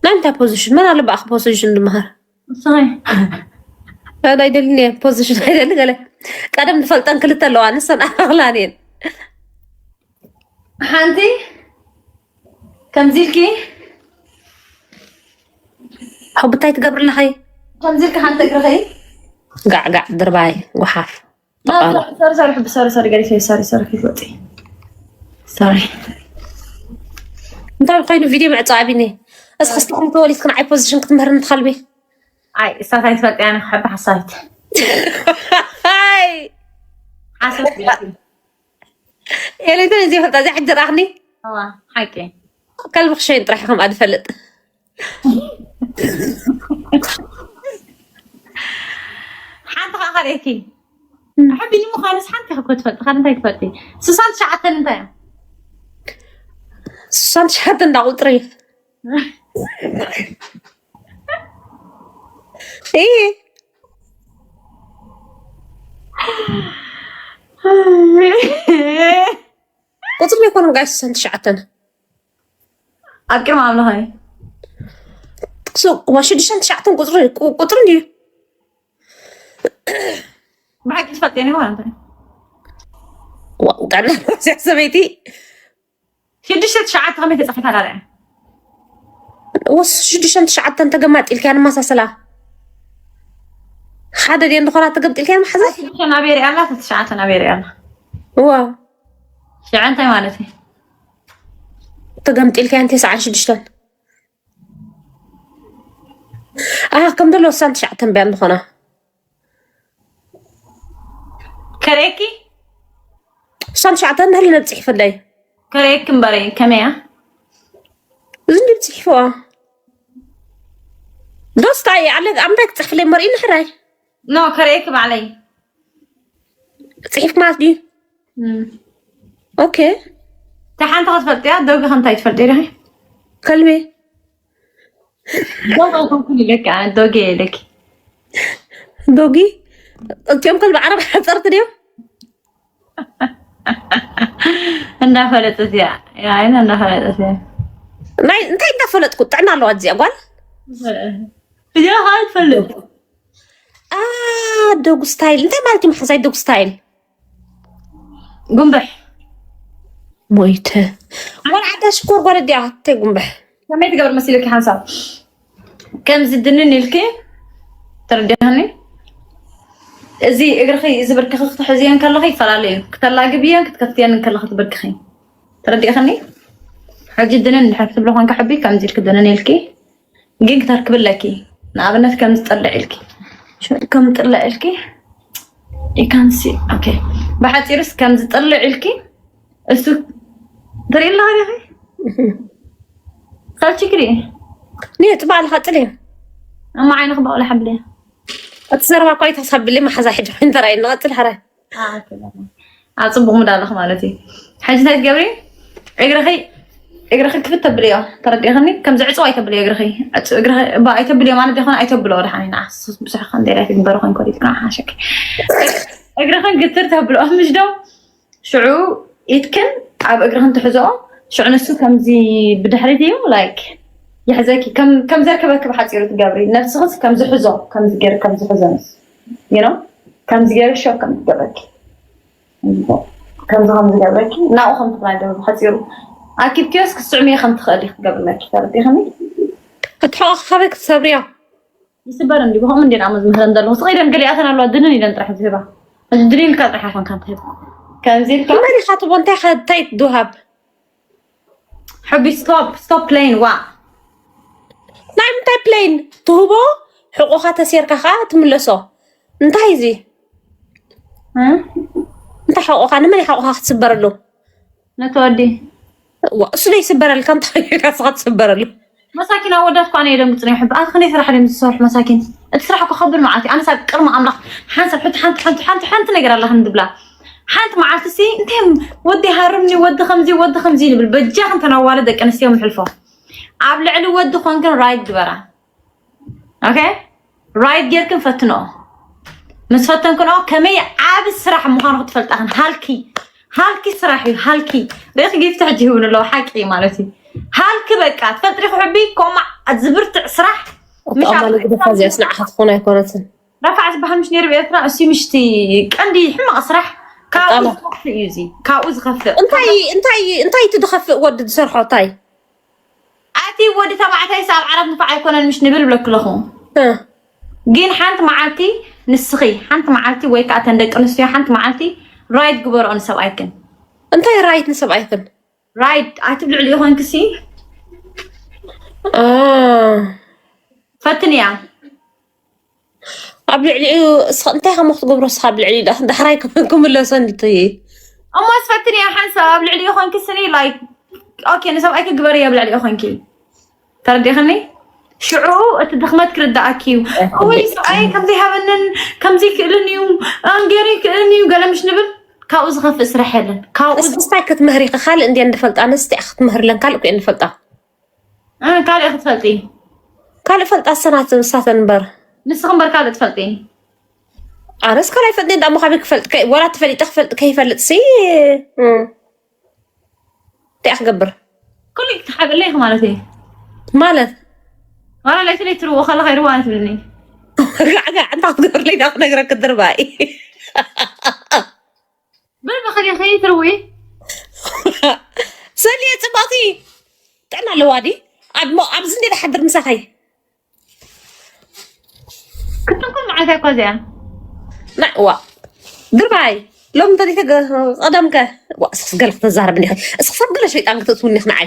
ናይ እንታይ ፖዚሽን? መን ኣሎ ብኣኽ ፖዚሽን ዝመሃር? ንስኸይ ኣይደልን እየ ፖዚሽን ኣይደሊ ገለ ቀደም ዝፈልጠን ክልተ ኣለዋ፣ ንሰን ኣኽላን እየን። ሓንቲ ከምዚ ኢልኪ ሕቡታይ ትገብርለኸይ ከምዚ ኢልኪ ሓንቲ እግርኸይ ጋዕጋዕ ድርባይ ጉሓፍ ሶሪ ሶሪ ሕቢ ሶሪ ሶሪ ገሪፈ ሶሪ ሶሪ ኪትወፂ ሶሪ እንታይ ኮይኑ ቪድዮ ምዕፃው ኣቢኒ። እስኪ ስትኹም ተወሊድክን ዓይ ፖዚሽን ክትምህርን ትኸልቢ። ኣይ እሳት ኣይትፈልጥያን ሕቢ ሓሳዊት ሓሳዊት ኤሌንተ እዚ ይፈልጣ እዚ ሕጂ ረኣኽኒ እዋ ሓቂ ከልቢ ክሸይን ጥራሕ ከምኣ ዝፈልጥ። ሓንቲ ከዓ ካልእኪ ሕቢ ንምዃንስ ሓንቲ ክኮ ትፈልጥ ካብ እንታይ ትፈልጢ? ስሳን ትሽዓተን እንታይ እያ? ስሳን ትሽዓተ እንዳ ቁፅሪ እ ቁፅሪ ኣይኮነን ጋይ ስሳን ትሽዓተን ኣብ ቅድሚ ኣምላኸ ዋ ሽዱሽተን ትሽዓተን ቁፅሪ ቁፅሪ እንድዩ። ብሓቂ ትፈልጥኒ ማለት እንታይ ዋው ጋና እዚኣ ሰበይቲ ሽዱሽተ ትሽዓተ ከመይ ተፃሒፋ ላለ ወስ ሽዱሽተን ትሽዓተን ተገማጢልካያ ንመሳሰላ ሓደ ድየ እንድኾና ተገምጢልካያ መሓዛ ሽዱሽተ ናበይ ሪኣ ኣላ ትሽዓተ ናበይ ሪኣ ኣላ እዋ ሽዐ እንታይ ማለት እዩ ተገምጢልካያ እንተ ሰዓን ሽዱሽተን ኣህ ከም ደሎ ወሳን ትሽዓተን ብያ እንድኾና ከርእየኪ ወሳን ትሽዓተን ህሊ ነብፅሕ ይፍለይ ከርእየኪ እምበረ ከመያ እዚ እንዲ ብፅሕፍዋ ዶስታ እየ ኣለ ኣብ ምንታይ ክፅሕፍለይ መርኢኒ ሕራይ ኖ ከርእየኪ ባዕለይ ፅሒፍ ማለት ድዩ ኦኬ እታ ሓንቲ ክትፈልጥያ ዶጊ ከምታይ ትፈልጥ ኢለኺ ከልቢ ዶጊ ኣይኮንኩን ኢለኪ ኣነ ዶጊ እየ ኢለኪ ዶጊ እቲኦም ከልቢ ዓረብ ሓፀርቲ ድዮም እንዳፈለጠት እያ ኣይና እንዳፈለጠት እያ ናይ እንታይ እንዳፈለጥኩ ጥዕና ኣለዋ እዚኣ ጓል እዚኣ ከዓ ትፈልጥ ዶግ ስታይል እንታይ ማለት እዩ መሓዛይ ዶግ ስታይል ጉንብሕ ሞይተ ጓል ዓዳ ሽኮር ጓል እዲኣ ተይ ጉንብሕ ከመይ ትገብር መሲልኪ ሓንሳብ ከምዚ ድንን ኢልኪ ተረዲእኒ እዚ እግርኺ እዚ ብርክኺ ክትሕዝየን ከለኺ ይፈላለዩ እዩ ክተላግብየን ክትከፍትየን ከለኺ ትብርክኺ ተረዲእኽኒ ሕጂ ድንን እንድሕር ክትብሎ ኮንካ ሕቢ ከምዚ ኢልኪ ድንን ኢልኪ ግን ክተርክብለኪ ንኣብነት ከም ዝጠልዕ ኢልኪ ከም ጥልዕ ኢልኪ ኢካንሲ ኦኬ ብሓፂሩስ ከም ዝጠልዕ ኢልኪ እሱ ትርኢ ኣለኻ ዲኺ ከልቺ ክርኢ ኒየ ፅባቅ ኣለካ ጥልየ እማ ዓይንኺ በቕሊ ሓብልየ እቲ ዘረባ እኳ ይተሳብሊ መሓዛ ሕጂ ኮይኑ ተራእየ ንቐፅል ሕራይ ኣብ ፅቡቅ ሙድ ኣለኹ ማለት እዩ ሕጂ እንታይ ትገብሪ እግርኺ እግርኺ ክፍት ተብልዮ ተረዲእኽኒ ከምዚ ዕፅው ኣይተብልዮ እግርኺ እባ ኣይተብልዮ ማለት ዲኾነ ኣይተብሎ ወደ ሓኒ ንዓስ ብዙሕ ከም ደላይ ትግበሩ ኮን ኮዲት ከዓ ሓሸክ እግርኽን ግትር ተብሎ ምሽ ዶ ሽዑ ኢድክን ኣብ እግርኽን ትሕዝኦ ሽዑ ንሱ ከምዚ ብድሕሪት እዩ ላይክ ይሕዘኪ ከም ዘርከበኪ ብሓፂሩ ትገብሪ ነብስኽስ ከምዚ ሕዞ ከምዚ ገይሩ ከምዚ ሕዞ ንስ you know ከምዚ ገይሩ ሸው ከም ትገብረኪ ከምዚ ከም ዝገብረኪ ናብኡ ከም ትብላ ዶ ብሓፂሩ ኣኪብክዮስ ክስዕምዮ ከም ትኽእል እዩ ክገብርለኪ ተረዲኽኒ እቲ ሕቆ ካበይ ክትሰብርዮ ይስበር እንዲ ብኸምኡ እንዲ ናሞ ዝምህረን ዘለኹ ስቕ ኢለን ገሊኣተን ኣለዋ ድንን ኢለን ጥራሕ ዝህባ ድንን ኢልካ ጥራሕ ይኾን ከም ትህብ ከምዚ ኢልካ መን ኢኻ ትቦ እንታይ እንታይ ትድሃብ ሕቢ stop stop playing ዋ ናይ ምንታይ ፕሌን ትህቦ ሕቆኻ ተሴርካ ከዓ ትምለሶ እንታይ እዚ እንታይ ሓቆኻ ንመን ሓቆኻ ክትስበረሉ ነቲ ወዲ እሱ ዶ ይስበረልካ እንታይ ጌርካ ስኻ ትስበረሉ መሳኪን ኣወዳት ኳነ የደንግፅና ይሕብ ኣቲ ክንደይ ስራሕ ድም ዝሰርሑ መሳኪን እቲ ስራሕ እኮ ከብድ መዓት እዩ ኣነሳ ቅርሚ ኣምላኽ ሓንሳብ ሕቲ ሓንቲ ሓንቲ ሓንቲ ሓንቲ ነገር ኣላ ከም ዝብላ ሓንቲ መዓልቲ ሲ እንታይ ወዲ ሃርምኒ ወዲ ከምዚ ወዲ ከምዚ ንብል በጃ ክንተናዋለ ደቂ ኣንስትዮ ምሕልፎ ኣብ ልዕሊ ወዲ ኮንክን ራይት ግበራ ኦኬ ራይት ጌርክን ፈትንኦ ምስ ፈተንክንኦ ከመይ ዓብ ስራሕ ምዃኑ ክትፈልጣኽን ሃልኪ ሃልኪ ስራሕ እዩ ሃልኪ ርኢኺ ጊፍቲ ሕጂ ይህብን ኣለዉ ሓቂ ማለት እዩ ሃልክ በቃ ትፈልጥሪ ክሕቢ ኮማ ዝብርትዕ ስራሕ። ኣማለ ግደፋ እዚኣ ስንዓኻ ትኾን ኣይኮነትን። ረፋዕ ዝበሃል ምሽ ነይሩ ብኤርትራ እሱ ምሽቲ ቀንዲ ሕማቕ ስራሕ። ካብኡ ዝኸፍእ እዩ እዚ ካብኡ ዝኸፍእ። እንታይ እንታይ እንታይ እቲ ዝኸፍእ ወዲ ዝሰርሖ እንታይ? ኣቲ ወዲ ተባዕታይ ሰብ ዓራት ንፋዕ ኣይኮነን ምሽ ንብል ብለክለኹ። ግን ሓንቲ መዓልቲ ንስኺ ሓንቲ መዓልቲ ወይ ከዓ ተን ደቂ ኣንስትዮ ሓንቲ መዓልቲ ራይድ ግበርኦ ንሰብኣይክን። እንታይ ራይት ንሰብኣይክን? ራይድ ኣቲ ብልዕሊ ይኾንክሲ አ፣ ፈትንያ። ኣብ ልዕሊኡ እስኸ እንታይ ከም ክትገብሮ እስኻ ኣብ ልዕሊኡ ዳ- ዳሕራይ ክም- ክምለሰ እንት እሞ ስፈትንያ ሓንሳብ ኣብ ልዕሊ ይኾንክስኒ ላይክ ኦኬ ንሰብኣይክ ግበርዮ ኣብ ልዕሊ ይኾንኪ ተረዲኽኒ። ሽዑ እቲ ድኽመት ክርዳኣኪ እዩ። እወይ ሰብኣይ ከምዚ ሃበንን ከምዚ ክእልን እዩ ኣንጌሪ ክእልን እዩ ገለ ምሽ ንብል ካብኡ ዝኸፍእ ስራሕ የለን። ካብኡ እስክስታይ ክትምህሪ ኢኺ ካልእ እንድየ እንፈልጣ ኣነስ እቲኣ ክትምህርለን ካልእ እኮ እየ እንፈልጣ። እ፣ ካልእ ክትፈልጢ ካልእ ፈልጣ ሰናት ንሳተን እምበር። ንስኺ እምበር ካልእ ትፈልጢ። ኣነስ ካልኣይ ፈልጥ እንዳ ምዃቢ ክፈልጥ ከ- ወላ ተፈሊጠ ክፈልጥ ከይፈልጥ ሲ እንታይ ክገብር? ኩሉ ክትሓብለይ ኢኺ ማለት እዩ። ማለት ዋላ ለይቲ ለይቲ ትርዎ ከለኻ ይርዋ ትብልኒ። ጋዕጋዕ እንታይ ክትገብርለይ ዳ ክነግረክ ድርባይ። ብልቢ ከዲኺ ትርዊ ሰልየ ፅባቂ ጥዕና ኣለዋ ዲ? ኣብ ሞ- ኣብዚ እንዴ ሓድር ምሳኸይ ክትንኩል መዓልታ እኮ እዚኣ ናዋ ድርባይ ሎም እንተዲተ ቀደምከ ዋ እስክስ ገለ ክተዛረብኒ ኢኺ። እስክሳብ ገለ ሸይጣን ክትእትውኒ ኢኺ ንዓይ።